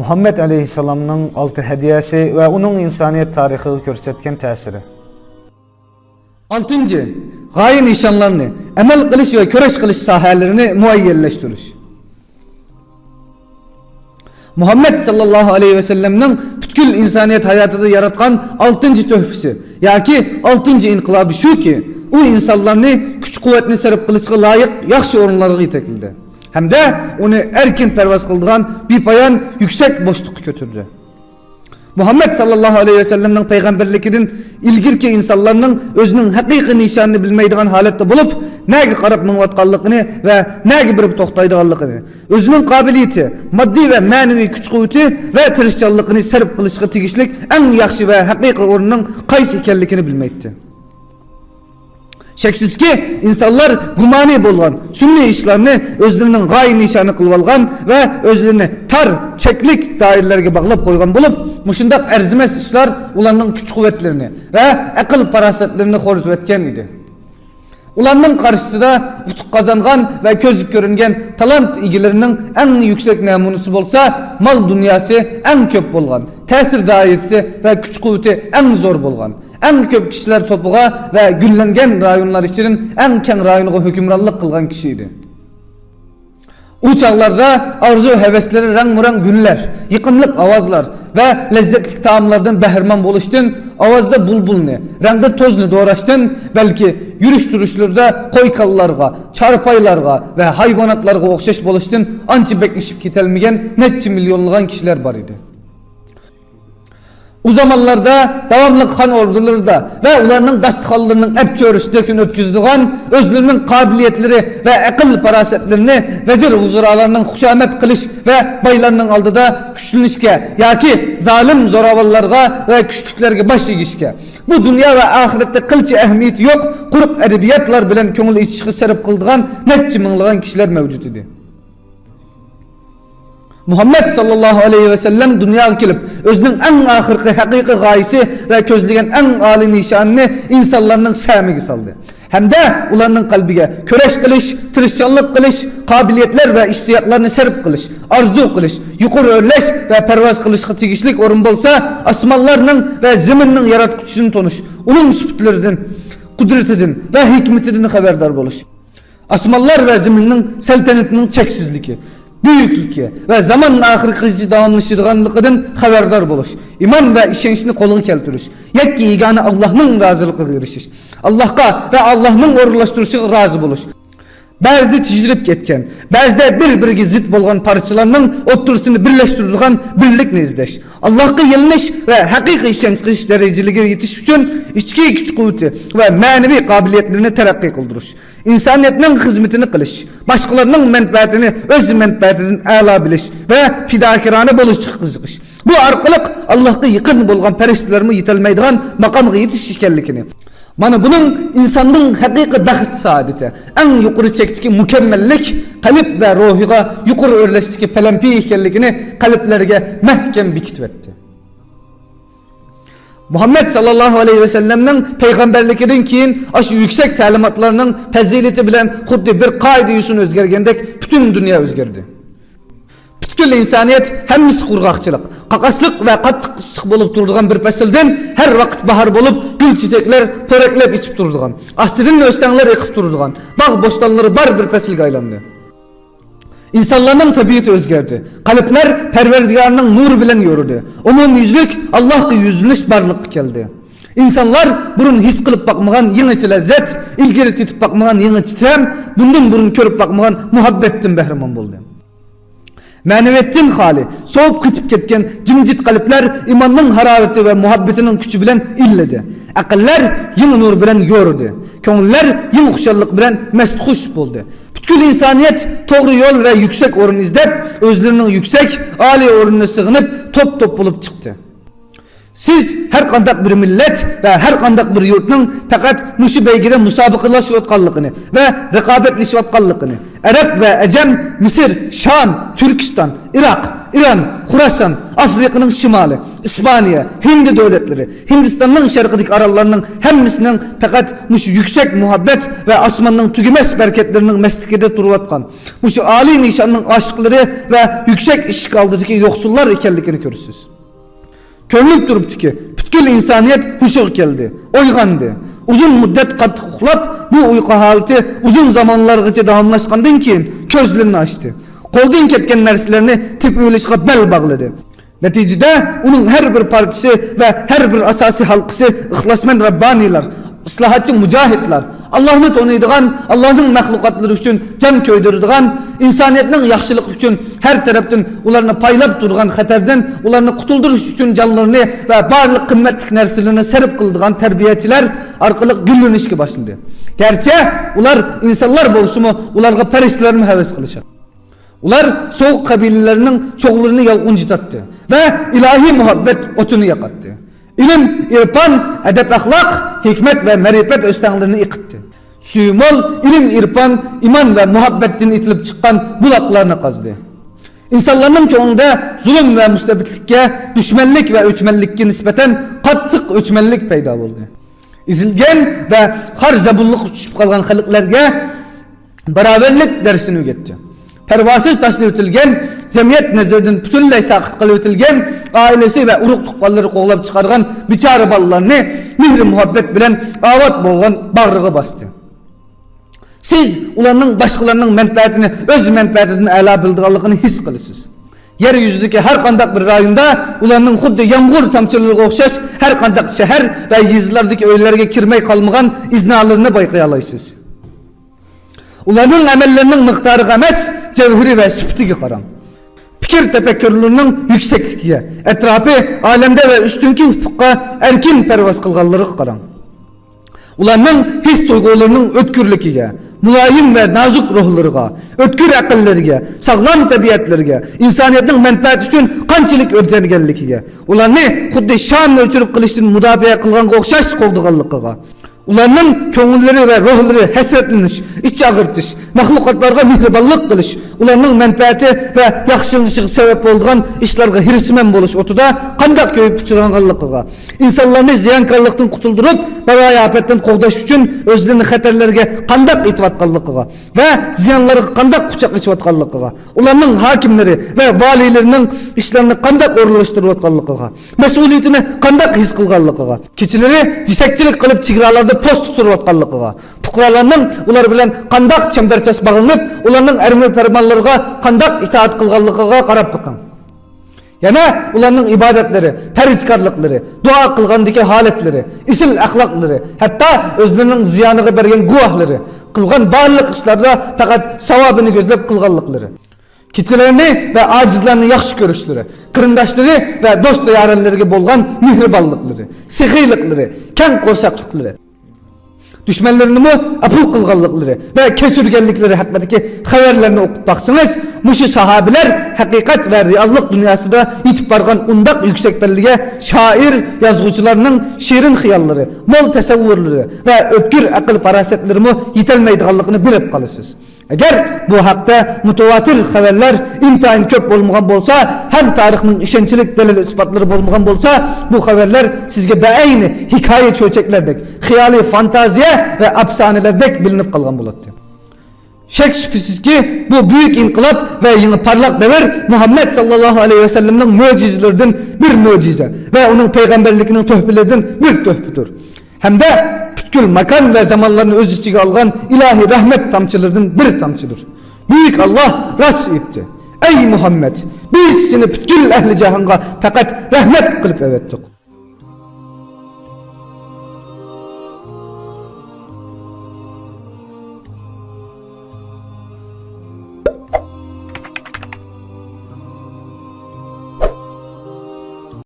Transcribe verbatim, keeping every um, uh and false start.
مۇھەممەد ئەلەيھىسسالامنىڭ ئالتە ھەدىيەسى ۋە ئۇنىڭ ئىنسانىيەت تارىخىغا كۆرسەتكەن تەسىرى. ئالتىنچى، غايە نىشانلارنى، ئەمەل قىلىش ۋە كۈرەش قىلىش ساھەلىرىنى مۇئەييەنلەشتۈرۈش. مۇھەممەد ساللاللاھۇ ئەلەيھى ۋەسەللەمنىڭ پۈتكۈل ئىنسانىيەت ھاياتىدا ياراتقان ئالتىنچى تۆھپىسى ياكى ئالتىنچى ئىنقىلابى شۇكى، ئۇ ئىنسانلارنى كۈچ-قۇۋۋەتنى سەرپ قىلىشقا لايىق ياخشى ئورۇنلارغا يېتەكلىدى ھەمدە ئۇنى ئەركىن پەرۋاز قىلىدىغان بىپايان يۈكسەك بوشلۇققا كۆتۈردى. مۇھەممەد ساللاللاھۇ ئەلەيھى ۋەسەللەمنىڭ پەيغەمبەرلىكىدىن ئىلگىرىكى ئىنسانلارنىڭ ئۆزىنىڭ ھەقىقىي نىشانىنى بىلمەيدىغان ھالەتتە بولۇپ، نەگە قاراپ مېڭىۋاتقانلىقىنى ۋە نەگە بېرىپ توختايدىغانلىقىنى، ئۆزىنىڭ قابىلىيىتى، ماددىي ۋە مەنىۋى كۈچ-قۇۋۋىتى ۋە تىرىشچانلىقىنى سەرپ قىلىشقا تېگىشلىك ئەڭ ياخشى ۋە ھەقىقىي ئورۇننىڭ قايسى ئىكەنلىكىنى بىلمەيتتى. شەكسىزكى، ئىنسانلار گۇمانىي بولغان، سۈنئىي ئىشلارنى ئۆزلىرىنىڭ غايە نىشانى قىلىۋالغان ۋە ئۆزلىرىنى تار، چەكلىك دائىرىلەرگە باغلاپ قويغان بولۇپ، مۇشۇنداق ئەرزىمەس ئىشلار ئۇلارنىڭ كۈچ-قۇۋۋەتلىرىنى ۋە ئەقىل-پاراسەتلىرىنى خورىتىۋەتكەن ئىدى. ئۇلارنىڭ قارشىسىدا ئۇتۇق قازانغان ۋە كۆزگە كۆرۈنگەن تالانت ئىگىلىرىنىڭ ئەڭ يۈكسەك نەمۇنىسى بولسا، مال-دۇنياسى ئەڭ كۆپ بولغان، تەسىر دائىرىسى ۋە كۈچ-قۇۋۋىتى ئەڭ زور بولغان، ئەڭ كۆپ كىشىلەر توپىغا ۋە گۈللەنگەن رايونلار ئىچىدىن ئەڭ كەڭ رايونغا ھۆكۈمرانلىق قىلغان كىشى ئىدى. ئۇ چاغلاردا ئارزۇ-ھەۋەسلىرى رەڭمۇرەڭ گۈللەر، يېقىملىق ئاۋازلار ۋە لەززەتلىك تائاملاردىن بەھرىمەن بولۇشتىن، ئاۋازدا بۇلبۇلنى، رەڭدە توزنى دوراشتىن، بەلكى يۈرۈش-تۇرۇشلىرىدا قوي-كالىلارغا، چارپايلارغا ۋە ھايۋاناتلارغا ئوخشاش بولۇشتىن ئانچە بەك ئېشىپ كېتەلمىگەن نەچچە مىليونلىغان كىشىلەر بار ئىدى. ئۇ زامانلاردا داۋاملىق خان ئوردىلىرىدا ۋە ئۇلارنىڭ داستىخانلىرىنىڭ ئەپچۆرىسىدە كۈن ئۆتكۈزىدىغان، ئۆزلىرىنىڭ قابىلىيەتلىرى ۋە ئەقىل-پاراسەتلىرىنى ۋەزىر-ۋۇزرالارنىڭ خۇشامەت قىلىش ۋە بايلارنىڭ ئالدىدا كۈچلىنىشكە ياكى زالىم زوراۋانلارغا ۋە كۈچلۈكلەرگە باش ئېگىشكە، بۇ دۇنيا ۋە ئاخىرەتتە قىلچە ئەھمىيىتى يوق قۇرۇق ئەدەبىياتلار بىلەن كۆڭۈل ئېچىشقا سەرپ قىلىدىغان نەچچە مىڭلىغان كىشىلەر مەۋجۇت ئىدى. مۇھەممەد ساللاللاھۇ ئەلەيھى ۋەسەللەم دۇنياغا كېلىپ، ئۆزىنىڭ ئەڭ ئاخىرقى ھەقىقىي غايىسى ۋە كۆزلىگەن ئەڭ ئالىي نىشانىنى ئىنسانلارنىڭ سەمىگە سالدى ھەمدە ئۇلارنىڭ قەلبىگە كۈرەش قىلىش، تىرىشچانلىق قىلىش، قابىلىيەتلەر ۋە ئىشتىياقلارنى سەرپ قىلىش، ئارزۇ قىلىش، يۇقىرى ئۆرلەش ۋە پەرۋاز قىلىشقا تېگىشلىك ئورۇن بولسا، ئاسمانلارنىڭ ۋە زېمىننىڭ ياراتقۇچىسىنى تونۇش، ئۇنىڭ سۈپىتىلىرىدىن، قۇدرىتىدىن ۋە ھېكمىتىدىن خەۋەردار بولۇش. ئاسمانلار ۋە زېمىننىڭ سەلتەنىتىنىڭ چەكسىزلىكى، بۈيۈكلۈكى ۋە زامان ئاخىرىغىچە داۋاملىشىدىغانلىقىدىن خەۋەردار بولۇش، ئىمان ۋە ئىشەنچنى قولغا كەلتۈرۈش، يەككە يېگانە ئاللاھنىڭ رازىلىقىغا ئېرىشىش، ئاللاھقا ۋە ئاللاھنىڭ ئورۇنلاشتۇرۇشىغا رازى بولۇش، بەزىدە تېجىلىپ كەتكەن، بەزىدە بىر-بىرىگە زىت بولغان پارچىلارنىڭ ئوتتۇرىسىنى بىرلەشتۈرىدىغان بىرلىكنى ئىزدەش، ئاللاھقا يېلىنىش ۋە ھەقىقىي ئىشەنچ قىلىش دەرىجىلىرىگە يېتىش ئۈچۈن ئىچكى كۈچ-قۇۋۋىتى ۋە مەنىۋى قابىلىيەتلىرىنى تەرەققىي قىلدۇرۇش، ئىنسانىيەتنىڭ خىزمىتىنى قىلىش، باشقىلارنىڭ مەنپەئەتىنى ئۆز مەنپەئەتىدىن ئەلا بىلىش ۋە پىداكارانە بولۇشقا قىزىقىش، بۇ ئارقىلىق ئاللاھقا يېقىن بولغان پەرىشتىلەرمۇ يېتەلمەيدىغان ماقامغا يېتىش ئىكەنلىكىنى، مانا بۇنىڭ ئىنساننىڭ ھەقىقىي بەخت-سائادىتى، ئەڭ يۇقىرى چەكتىكى مۇكەممەللىك، قەلب ۋە روھىغا يۇقىرى ئۆرلەشتىكى پەلەمپىي ئىكەنلىكىنى قەلبلەرگە مەھكەم بېكىتىۋەتتى. مۇھەممەد ساللاللاھۇ ئەلەيھى ۋەسەللەمنىڭ پەيغەمبەرلىكىدىن كېيىن ئاشۇ يۈكسەك تەلىماتلارنىڭ پەزىلىتى بىلەن خۇددى بىر قائىدە-يوسۇن ئۆزگەرگەندەك پۈتۈن دۇنيا ئۆزگەردى. پۈتكۈل ئىنسانىيەت ھەممىسى قۇرغاقچىلىق، قاقاسلىق ۋە قاتتىق ئىسسىق بولۇپ تۇرىدىغان بىر پەسىلدىن ھەر ۋاقىت باھار بولۇپ، گۈل-چېچەكلەر پورەكلەپ ئېچىپ تۇرىدىغان، ئاستىدىن ئۆستەڭلەر ئېقىپ تۇرىدىغان، باغ-بوستانلىرى بار بىر پەسىلگە ئايلاندى. ئىنسانلارنىڭ تەبىئىتى ئۆزگەردى. قەلبلەر پەرۋەردىگارنىڭ نۇرى بىلەن يورۇدى. ئومۇميۈزلۈك ئاللاھقا يۈزلىنىش بارلىققا كەلدى. ئىنسانلار بۇرۇن ھېس قىلىپ باقمىغان يېڭىچە لەززەت، ئىلگىرى تېتىپ باقمىغان يېڭىچە تەم، بۇندىن بۇرۇن كۆرۈپ باقمىغان مۇھەببەتتىن بەھرىمەن بولدى. مەنىۋىيەتتىن خالىي، سوۋۇپ قېتىپ كەتكەن جىمجىت قەلبلەر ئىماننىڭ ھارارىتى ۋە مۇھەببىتىنىڭ كۈچى بىلەن ئىللىدى. ئەقىللەر يېڭى نۇر بىلەن يورۇدى. كۆڭۈللەر يېڭى خۇشاللىق بىلەن مەستخۇش بولدى. پۈتكۈل ئىنسانىيەت توغرا يول ۋە يۈكسەك ئورۇن ئىزدەپ، ئۆزلىرىنىڭ يۈكسەك، ئالىي ئورنىنى سېغىنىپ، توپ-توپ بولۇپ چىقتى. سىز ھەر قانداق بىر مىللەت ۋە ھەر قانداق بىر يۇرتنىڭ پەقەت مۇشۇ بەيگىدە مۇسابىقىلىشىۋاتقانلىقىنى ۋە رىقابەتلىشىۋاتقانلىقىنى، ئەرەب ۋە ئەجەم، مىسىر، شام، تۈركىستان، ئىراق، ئىران، خۇراسان، ئافرىقىنىڭ شىمالى، ئىسپانىيە، ھىندى دۆلەتلىرى، ھىندىستاننىڭ شەرقىدىكى ئاراللارنىڭ ھەممىسىنىڭ پەقەت مۇشۇ يۈكسەك مۇھەببەت ۋە ئاسماننىڭ تۈگىمەس بەرىكەتلىرىنىڭ مەستلىكىدە تۇرۇۋاتقان، مۇشۇ ئالىي نىشاننىڭ ئاشىقلىرى ۋە يۈكسەك ئىشىك ئالدىدىكى يوقسۇللار ئىكەنلىكىنى كۆرىسىز. كۆرۈنۈپ تۇرۇپتۇكى، پۈتكۈل ئىنسانىيەت ھوشىغا كەلدى، ئويغاندى. ئۇزۇن مۇددەت قاتتىق ئۇخلاپ، بۇ ئۇيقۇ ھالىتى ئۇزۇن زامانلارغىچە داۋاملاشقاندىن كېيىن، كۆزلىرىنى ئاچتى. قولدىن كەتكەن نەرسىلەرنى تېپىۋېلىشقا بەل باغلىدى. نەتىجىدە، ئۇنىڭ ھەر بىر پارچىسى ۋە ھەر بىر ئاساسىي ھالقىسى ئىخلاسمەن رەببانىيلار، ئىسلاھاتچى مۇجاھىدلار، ئاللاھنى تونۇيدىغان، ئاللاھنىڭ مەخلۇقاتلىرى ئۈچۈن جان كۆيدۈرىدىغان، ئىنسانىيەتنىڭ ياخشىلىقى ئۈچۈن ھەر تەرەپتىن ئۇلارنى پايلاپ تۇرغان خەتەردىن، ئۇلارنى قۇتۇلدۇرۇش ئۈچۈن جانلىرىنى ۋە بارلىق قىممەتلىك نەرسىلىرىنى سەرپ قىلىدىغان تەربىيەچىلەر ئارقىلىق گۈللىنىشكە باشلىدى. گەرچە ئۇلار ئىنسانلار بولسىمۇ، ئۇلارغا پەرىشتىلەرمۇ ھەۋەس قىلىشاتتى. ئۇلار سوغۇق قەبىلىلەرنىڭ چوغلىرىنى يالقۇنجىتاتتى ۋە ئىلاھىي مۇھەببەت ئوتىنى ياقاتتى. ئىلىم، ئىرپان، ئەدەپ-ئەخلاق، ھېكمەت ۋە مەرىپەت ئۆستەڭلىرىنى ئېقىتتى. سۈيى مول ئىلىم-ئىرپان، ئىمان ۋە مۇھەببەتتىن ئېتىلىپ چىققان بۇلاقلارنى قازدى. ئىنسانلارنىڭ كۆڭلىدە زۇلۇم ۋە مۇستەبىتلىككە، دۈشمەنلىك ۋە ئۆچمەنلىككە نىسبەتەن قاتتىق ئۆچمەنلىك پەيدا بولدى. ئېزىلگەن ۋە خار-زەبۇنلۇققا چۈشۈپ قالغان خەلقلەرگە باراۋەرلىك دەرسىنى ئۆگەتتى. پەرۋاسىز تاشلىۋېتىلگەن، جەمئىيەت نەزىرىدىن پۈتۈنلەي ساقىت قىلىۋېتىلگەن، ئائىلىسى ۋە ئۇرۇق-تۇغقانلىرى قوغلاپ چىقارغان بىچارە بالىلارنى مېھرى-مۇھەببەت بىلەن ئاۋات بولغان باغرىغا باستى. سىز ئۇلارنىڭ باشقىلارنىڭ مەنپەئەتىنى ئۆز مەنپەئەتىدىن ئەلا بىلىدىغانلىقىنى ھېس قىلىسىز. يەر يۈزىدىكى ھەر قانداق بىر رايوندا ئۇلارنىڭ خۇددى يامغۇر تامچىلىرىغا ئوخشاش ھەر قانداق شەھەر ۋە يېزىلاردىكى ئۆيلەرگە كىرمەي قالمىغان ئىزنالىرىنى بايقىيالايسىز. ئۇلارنىڭ ئەمەللىرىنىڭ مىقدارىغا ئەمەس، جەۋھىرى ۋە سۈپىتىگە قاراڭ. پىكىر تەپەككۇرلىرىنىڭ يۈكسەكلىكىگە، ئەتراپى، ئالەمدە ۋە ئۈستۈنكى ئۇپۇققا ئەركىن پەرۋاز قىلغانلىرىغا قاراڭ. ئۇلارنىڭ ھېس-تۇيغۇلىرىنىڭ ئۆتكۈرلۈكىگە، مۇلايىم ۋە نازۇك روھلىرىغا، ئۆتكۈر ئەقىللىرىگە، ساغلام تەبىئەتلىرىگە، ئىنسانىيەتنىڭ مەنپەئەتى ئۈچۈن قانچىلىك ئۆرتەنگەنلىكىگە، ئۇلارنى خۇددى شامنى ئۆچۈرۈپ قېلىشتىن مۇداپىئە قىلغانغا ئوخشاش قوغدىغانلىقىغا، ئۇلارنىڭ كۆڭۈللىرى ۋە روھلىرى ھەسرەتلىنىش، ئىچ ئاغرىتىش، مەخلۇقاتلارغا مېھرىبانلىق قىلىش، ئۇلارنىڭ مەنپەئەتى ۋە ياخشىلىنىشىغا سەۋەب بولىدىغان ئىشلارغا ھېرىسمەن بولۇش ئوتىدا قانداق كۆيۈپ پۇچۇرانغانلىقىغا، ئىنسانلارنى زىيانكارلىقتىن قۇتۇلدۇرۇپ، بالايىئاپەتتىن قوغداش ئۈچۈن ئۆزلىرىنى خەتەرلەرگە قانداق ئېتىۋاتقانلىقىغا ۋە زىيانلارغا قانداق قۇچاق ئېچىۋاتقانلىقىغا، ئۇلارنىڭ ھاكىملىرى ۋە ۋالىيلىرىنىڭ ئىشلارنى قانداق ئورۇنلاشتۇرۇۋاتقانلىقىغا، مەسئۇلىيىتىنى قانداق ھېس قىلغانلىقىغا، كېچىلىرى جېسەكچىلىك قىلىپ چېگرالاردا پوست تۇتۇۋاتقانلىقىغا، پۇقرالارنىڭ ئۇلار بىلەن قانداق چەمبەرچاس باغلىنىپ، ئۇلارنىڭ ئەمر پەرمانلىرىغا قانداق ئىتائەت قىلغانلىقىغا قاراپ بېقىڭ. يەنە ئۇلارنىڭ ئىبادەتلىرى، پەرھىزكارلىقلىرى، دۇئا قىلغاندىكى ھالەتلىرى، ئېسىل ئەخلاقلىرى، ھەتتا ئۆزلىرىنىڭ زىيانىغا بەرگەن گۇۋاھلىرى، قىلغان بارلىق ئىشلاردا پەقەت ساۋابىنى كۆزلەپ قىلغانلىقلىرى، كېچىلەرنى ۋە ئاجىزلارنى ياخشى كۆرۈشلىرى، قېرىنداشلىرى ۋە دوست-يارەنلىرىگە بولغان مېھرىبانلىقلىرى، سېخىيلىقلىرى، كەڭ قورساقلىقلىرى، دۈشمەنلىرىنىمۇ ئەپۇ قىلغانلىقلىرى ۋە كەچۈرگەنلىكلىرى ھەققىدىكى خەۋەرلەرنى ئوقۇپ باقسىڭىز، مۇشۇ ساھابىلەر ھەقىقەت ۋە رېئاللىق دۇنياسىدا يېتىپ بارغان ئۇنداق يۈكسەك پەللىگە شائىر، يازغۇچىلارنىڭ شېرىن خىياللىرى، مول تەسەۋۋۇرلىرى ۋە ئۆتكۈر ئەقىل-پاراسەتلىرىمۇ يېتەلمەيدىغانلىقىنى بىلىپ قالىسىز. ئەگەر بۇ ھەقتە مۇتەۋاتىر خەۋەرلەر ئىنتايىن كۆپ بولمىغان بولسا ھەم تارىخنىڭ ئىشەنچلىك دەلىل-ئىسپاتلىرى بولمىغان بولسا، بۇ خەۋەرلەر سىزگە بەئەينى ھېكايە-چۆچەكلەردەك، خىيالىي فانتازىيە ۋە ئەپسانىلەردەك بىلىنىپ قالغان بولاتتى. شەك-شۈبھىسىزكى، بۇ بۈيۈك ئىنقىلاب ۋە يېڭى پارلاق دەۋر مۇھەممەد ساللاللاھۇ ئەلەيھى ۋەسەللەمنىڭ مۆجىزىلىرىدىن بىر مۆجىزە ۋە ئۇنىڭ پەيغەمبەرلىكىنىڭ تۆھپىلىرىدىن بىر تۆھپىدۇر. ھەمدە پۈتكۈل ماكان ۋە زامانلارنى ئۆز ئىچىگە ئالغان ئىلاھىي رەھمەت تامچىلىرىدىن بىر تامچىدۇر. بۈيۈك ئاللاھ راست ئېيتتى: ئەي مۇھەممەد، بىز سېنى پۈتكۈل ئەھلى جاھانغا پەقەت رەھمەت قىلىپ ئەۋەتتۇق.